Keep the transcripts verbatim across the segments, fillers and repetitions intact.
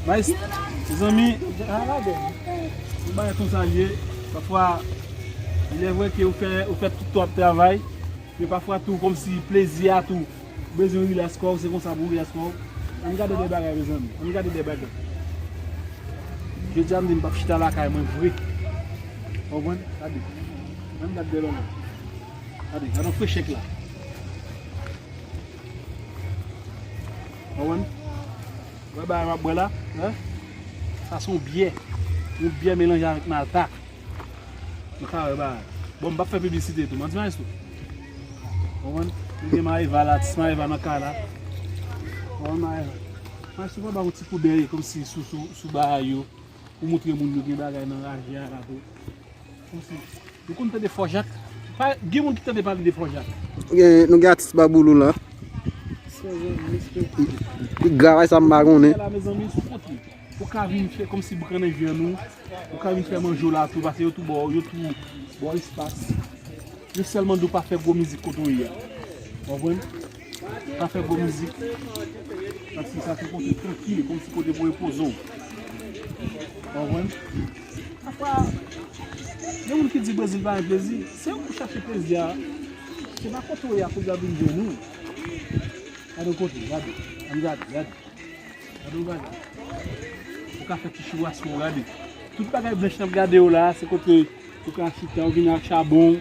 Maes, mezanmi, yon bagay konsa l ye. Pafwa, il est vrai que ou fè, ou fè tout tan w ap travay, men pafwa tou, kòmsi plezi a tou, ou bezwen rilaks kò w, se konsa pou w rilaks kò w. Ann gade de bagay, mezanmi. Ann gade de bagay. Jodi a, m di m p ap chita lakay mwen vre. Konprann? Gade. Ann gade de bagay. Gade, gade yon frechèk la. Konprann? Wè bagay m ap bwè la? Hein? Sa se yon byè. Yon byè melanje avèk malta. Nou ka wè bagay. Bon, m p ap fè piblisite tou. Manti Maestro. Konprann? Nou gen Maeva la, atis Maeva nan kay la. Konprann Maeva? Maestro pa ba yon ti koudèy kòmsi sou, sou, sou bagay yo. Pou montre moun yo gen bagay nan raje a la tou. Kòmsi. Nou konn tande Fò Jak. Pa, gen moun ki tande pale de Fò Jak. Gen, nou gen atis Baboulou la. Pi grav sa m pa konnen. La, mezanmi, sou kote. Ou ka vin fè kòmsi boukannen vyann ou. Ou ka vin fè manje w la tou, paske yo tou ba w, yo tou ba w espas. Yo sèlman di w pa fè gwo mizik kote w ye a. Konprann? Pa fè gwo mizik. Paske sa se kote trankil, kòmsi kote pou repoze w. Konprann? Pafwa, gen moun ki di Brezil pa gen plezi. Se ou pou chache plezi a. Se pa kote w ye a pou l ap vin jwenn ou. Gade yon kote, gade. Ann gade, gade. Gade yon bagay. Ou ka fè ti chiraswo, gade. Tout bagay blanch n ap gade yo la, se kote ou ka chita, ou vin ak chabon,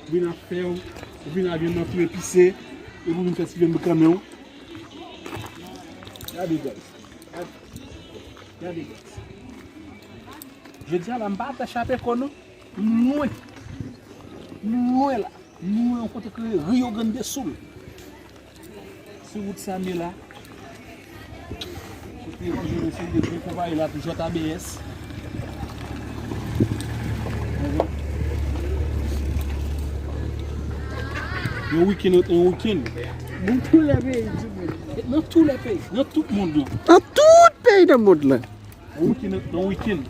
ou vin ak fè, ou vin ak vyann nan tou epise, epi ou vin fè ti vyann boukannen w. Gade, guys. Gade, guys. Jodi a la, m pa ta chape kò non. M lwen. M lwen la. M lwen yon kote ki rele Rio Grande do Sul. Sou wout Samye la. Kote yo toujou yon seri de gwo konpayi la, toujou J A B S. Yon wikenn, yon wikenn. Dans tous les pays du monde. Dans tous les pays, nan tout mond lan. Nan tout peyi nan mond lan. Yon wikenn, yon wikenn.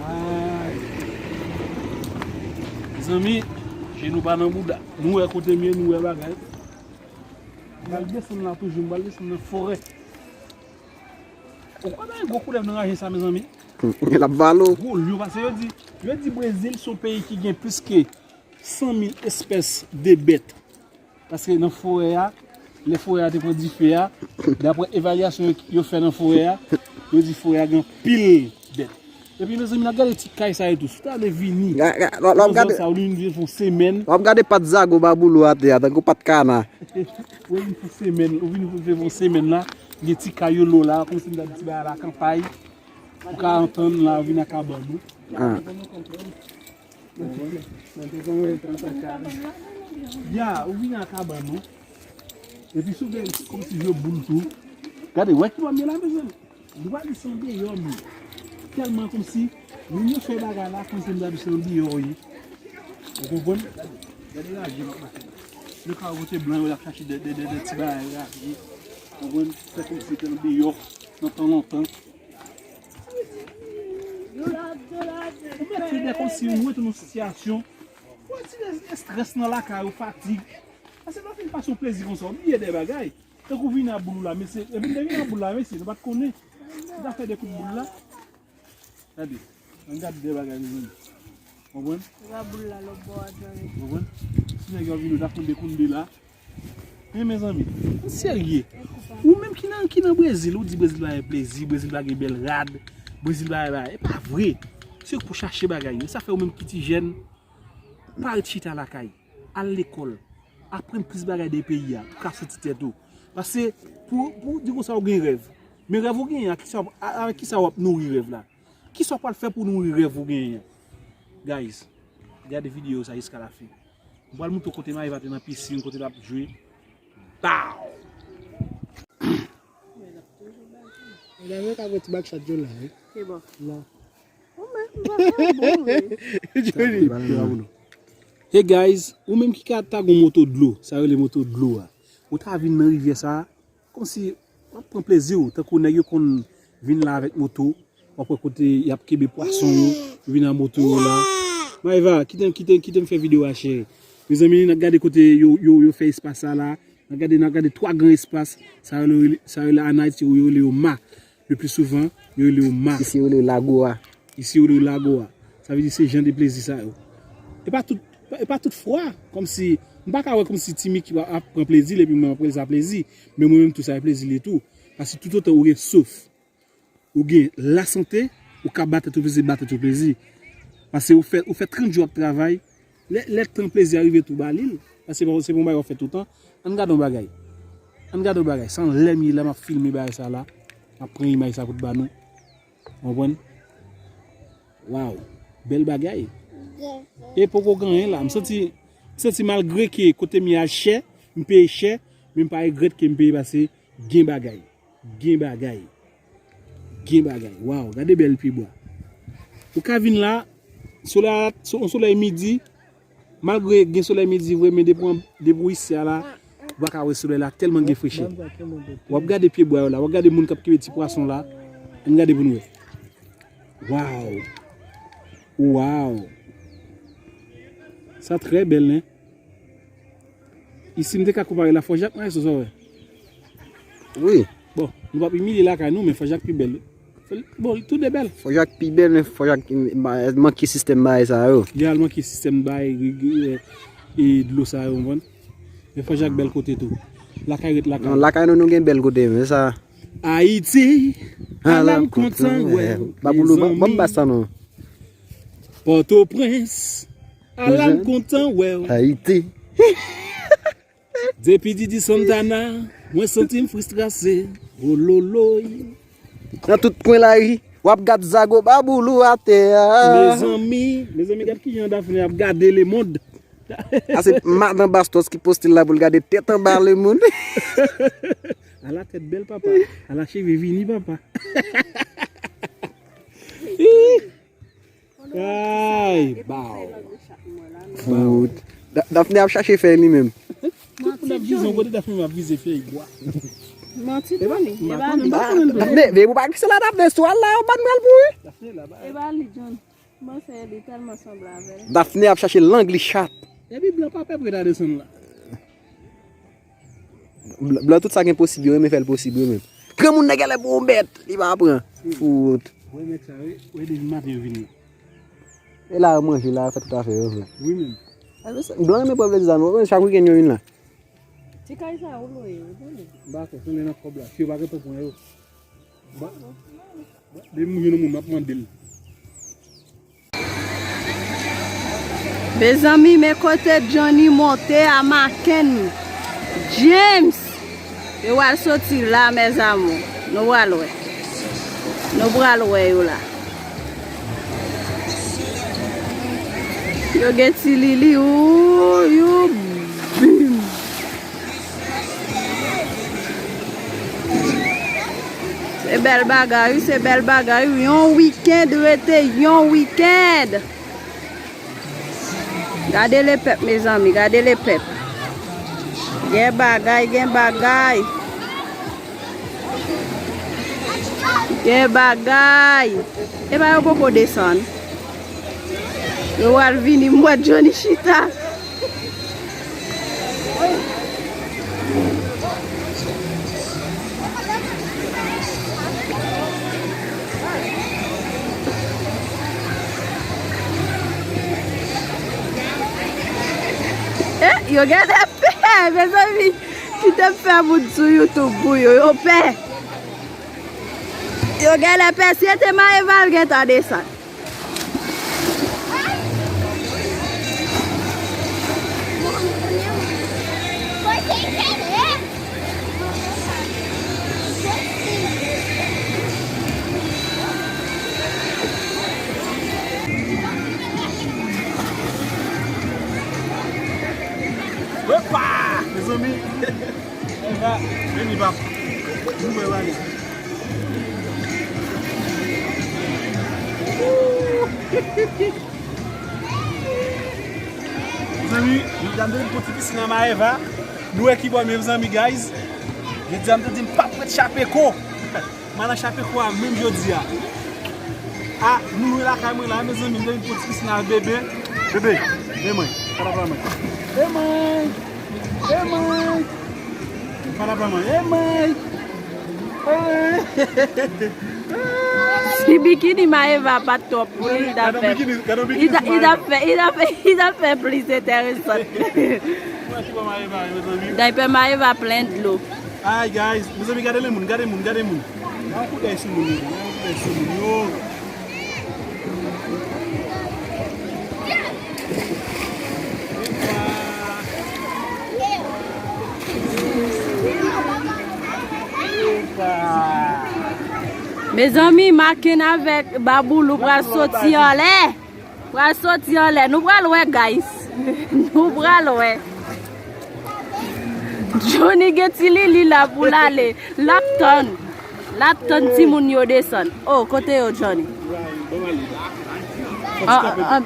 Ay. Mezanmi, je nou pa nan bouda. Nou wè kote m ye, nou wè bagay. M pral desann la toujou, m pral desann nan forè. Ou kwè pa gen gwo koulèv nan raje sa, mezanmi? L ap vale w. Gwo lyon, paske yo di, yo di Brezil se yon peyi ki gen plis ke san mil espès de bèt. Paske nan forè a, lè forè a te pran dife a, daprè evalyasyon yo, yo fè nan forè a, yo di forè a gen anpil bèt. Epi, mezanmi, n ap gade ti kay sa yo tou. Si w ta vle vini, lè w ap gade, sa, ou vin fè yon semèn. W ap gade pat zago Baboulou atè a, tankou pat kana. Ou vin fè yon semèn, ou vin fè yon semèn la, gen ti kay yo lou la, kòmsi m ta di ti bagay la kanpay. Ou ka antann la, ou vin ak kabann ou. Ah. Ya, ou vin ak kabann ou. Epi sou gen kòmsi jwe boul tou. Gade, wè ki bò m ye la, mezanmi. Nou pa di se andeyò m ye. Tèlman kòmsi moun yo fè bagay la, kòmsi m ta di se andeyò w ye. Ou konprann? Gade, gade raje m ap mache la. Yo ka wote blan yo, y ap chache de, de, de, de ti bagay raje. Ou konprann? Fè kòmsi se te andeyò, nan tan lontan. Ou mèt fè de kòmsi ou mete nan sitiyasyon pou retire estrès nan lakay ou, fatig. Paske lè w fin pase yon plezi konsa, ou bliye de bagay. Tankou vin a boul la, mesye. Epi m te vin a boul la, mesye, nou pa t konnen. M ta fè de kout boul la. Gade. Ann gade de bagay, mezanmi. Konprann? Se pa boul la, lòt bò a, Johnny. Konprann? Si nèg yo vin, yo ta konn de konn de la. Men, mezanmi, ann serye. Ou menm ki nan, ki nan Brezil, ou di Brezil pa gen plezi, Brezil pa gen bèl rad, Brezil pa, pa, e pa vre. Se pou chache bagay yo. Sa fè ou menm ki ti jèn, pa ret chita lakay. Al lekòl. Aprann plis bagay de peyi a, pou ka soti tèt ou. Paske, pou, pou di konsa ou gen rèv. Men rèv ou genyen an, kisa, a, avèk kisa w ap nouri rèv la? Kisa w pral fè pou nouri rèv ou genyen an? Guys, gade videyo sa jiska la fen. M pral montre w kote Maeva te nan pisin, kote l ap jwe. Pow! Medam yo ka pran ti bak chat yo la, wi. Ki bò? La. Ou menm, m pa ka bon, wi. Hey guys, ou menm ki ka ta gon moto dlo, sa yo rele moto dlo a. Ou ta vin nan rivyè sa, kòmsi w ap pran plezi w, tankou nèg yo konn vin la avèk moto, w ap wè kote y ap kenbe pwason yo, Yo vin a moto yo la. Maeva, kite m, kite m, kite m fè videyo a, cheri. Mezanmi, n ap gade kote yo, yo, yo fè espas sa la. N ap gade, n ap gade twa gran espas. Sa yo rele, sa yo rele an Ayiti, yo rele yo ma. Le pli souvan, yo rele yo ma. Isi, yo rele yo lago a. Isi, yo rele yo lago a. Sa vle di se jan de plezi sa yo. E pa tout, e pa tout fwa, kòmsi, m pa ka wè kòmsi Timi ki ap pran plezi l epi mwen m ap wè sa plezi. Men mwen menm tou, sa e plezi li tou. Paske toutotan ou gen souf, ou gen lasante, ou ka ba tèt ou plezi, ba tèt ou plezi. Paske ou fè, ou fè trant jou ap travay, lè, lè tan plezi a rive tou ba li l. Paske se pa, se pa yon bagay w ap fè toutan. Ann gade yon bagay. Ann gade yon bagay. Se anlè m ye la, m ap filme bagay sa la. M ap pran imaj sa pou t ba nou. Ou konprann? Waw. Bèl bagay. E poko gen anyen la. M santi, m santi malgre ke kote m ye a chè, m peye chè, men m pa regrèt ke m peye paske gen bagay. Gen bagay. Gen bagay. Waw, gade bèl pyebwa. Ou ka vin la, solèy la, so-, yon solèy midi, malgre gen solèy midi vre, men depi w, depi w isi a la, ou pa ka wè solèy la, tèlman gen frechè. W ap gade pyebwa yo la, w ap gade moun k ap kenbe ti pwason la. Ann gade pou n wè. Waw. Waw. Sa trè bèl, nen. Isi m te ka konpare la Fò Jak, mwen, sa w wè. Wi. Bon, nou p ap imilye lakay nou, men Fò Jak pi bèl. Bon, tou de bèl. Fò Jak pi bèl, men Fò Jak, ma-, manke sistèm bagay sa yo. Li al manke sistèm bagay, e, e, dlo sa yo, w konprann? Men Fò Jak bèl kote tou. Lakay ret lakay. Non, lakay nou, nou gen bèl kote, men sa. Ayiti, ala m kontan wè w. Baboulou, ban, ban m bas sa non. Pòtoprens, ala m kontan wè w. Ayiti. Depi Didi Santana, mwen santi m fristrase. Ololoy. Nan tout kwen lari, w ap gad zago Baboulou atè a. Mezanmi, mezanmi, gad kijan Daphné ap gade lemonn. A se madan Bastos ki poste l la pou l gade tèt anba lemonn. Ala tèt bèl, papa. Ala cheve vini, papa. Kay, baw. Fout. Da-, Daphné ap chache fèy li menm. Tout moun ap vize yon kote, Daphné ap vize fèy bwa. Manti, Tony. E pa li. Daphné, men ou pa kise la, Daphné, sou al la, yo ban pral pou wi. Daphné la, ba. E pa li, John. Mwen se li tèlman sanble avè l. Daphné ap chache lang li chat. Epi blan pa pè pou ta desann la. Blan, blan tout sa gen posib, yo renmen fè l posib yo menm. Granmoun nan genlè pou yon bèt, li pa pran. Fout. Wè nèg sa, wè, wè depi maten yo vini. E la yo manje, la yo fè tout afè yo vre. Wi menm. Blan renmen pran plezi sa, non, chak wikenn yo vin la. Ti kay sa yo lwe yo, tande. M pa fè, konnen nan kòb la, si yo pa gen tan pran yo. Ba, ba, depi m jwenn yon moun, m ap mande l. Mezanmi, men kote Johnny monte a Macken. James! Yo pral soti la, mes amours. Nou pral wè. Nou pral wè yo la. Yo gen ti Lili, ou, you, bim. Se bèl bagay, wi, se bèl bagay, wi. Yon wikenn rete yon wikenn. Gade lepèp, mezanmi, gade lepèp. Gen bagay, gen bagay. Gen bagay. Epa yo poko desann. Yo pral vini, m wè Johnny chita. Eh, yo genlè pè, mezanmi. Kite m fè moun sou YouTube pou yo, yo pè. Yo genlè pè, si se te Maëva, l gentan desann. Epa! Mezanmi! Epa! Vini, pap. Nou mwen pale. Mezanmi, nou t ap vin pou ti pisin an Maëva. Nou wè ki bò, mezanmi, guys. Jodi a, m te di m p ap ret Chapeko. M al nan Chapeko a menm jodi a. Ah, nou lakay mwen la, mezanmi, m te vin pou ti pisina bebe. Bebe, e mwen, pa la mwen. E mwen, e mwen. Pa la mwen, e mwen. Si bikini Maëva pa t twòp pou li, li t ap fè, li t ap fè, li t ap fè, li t ap fè plis enteresan. Daypè Maëva plen dlo. Ay, guys, mezanmi, gade moun, gade moun, gade moun. Nan koudèy sou moun yo, nan koudèy sou moun yo. Mezanmi, Maken avèk Baboulou pral soti anlè. Pral soti anlè. Nou pral wè, guys. Nou pral wè. Johnny gen ti Lili la pou l ale. L ap tann. L ap tann timoun yo desann. Oh, kote yo, Johnny? Ah, ah, ah.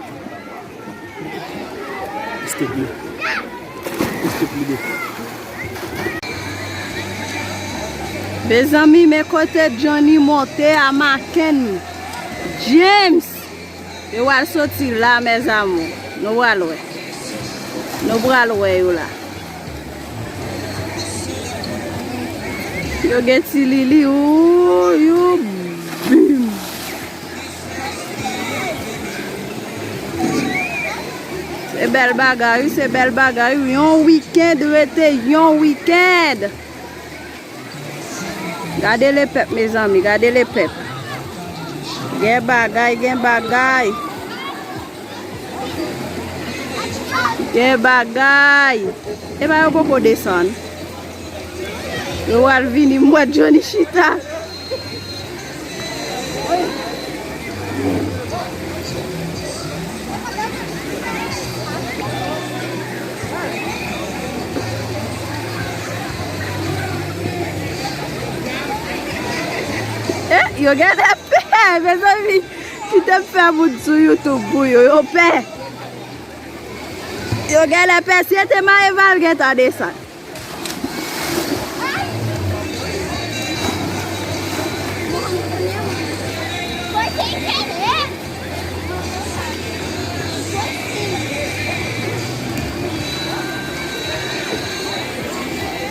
Mezanmi, men kote Johnny monte a Maken. James! Yo pral soti la, mes amours. Nou pral wè. Nou pral wè yo la. Yo gen ti Lili, ou, yo, bim. Se bèl bagay, wi, se bèl bagay, wi. Yon weekend rete yon weekend. Gade le pèp, mezanmi, gade le pèp. Gen bagay, gen bagay. Gen bagay. Epa yo poko desann. Yo pral vini, m wè Johnny chita. Eh, yo genlè pè, mezanmi. Kite m fè moun sou YouTube pou yo, yo pè. Yo genlè pè, si se te Maëva, l gentan desann.